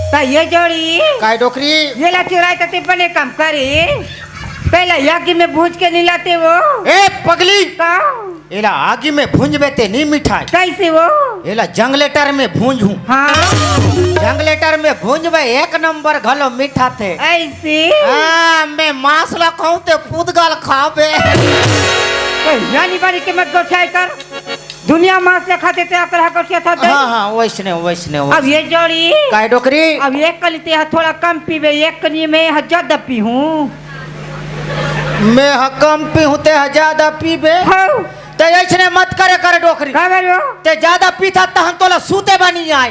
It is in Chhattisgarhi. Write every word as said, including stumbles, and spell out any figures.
त ये जोड़ी, काय डोकरी? ये ला चुराए त ते बने काम करे। पहले आगी में भूंज के नहीं लाते वो। ए पगली, का? एला आगी में भूंजबे ते नहीं मिठाय। कैसे वो? एला जंगलेटर में भूंजहूं। हाँ। जंगलेटर में भूंजबे, एक नंबर घलो मिठाथे। ऐसे? हाँ, मैं मांस ला खाऊं ते पुदगल खाबे। तो यानी बारी के मत गोठियाई कर। दुनिया मांस ले खाथे ते अकरहा गोठियाथस। हाँ, हाँ, वैसने, वैसने, अब वैसने। ये जोड़ी, काय डोकरी? अब एक कली ते ह थोड़ा कम पीबे, एक कली में ह ज्यादा पीहूं। मैं ह कम पीहूं, ते ह ज्यादा पीबे। हौ। ते ऐसने मत करे कर डोकरी। का बोलो? ते ज्यादा पीथा तहन तोला सूते बनी आए।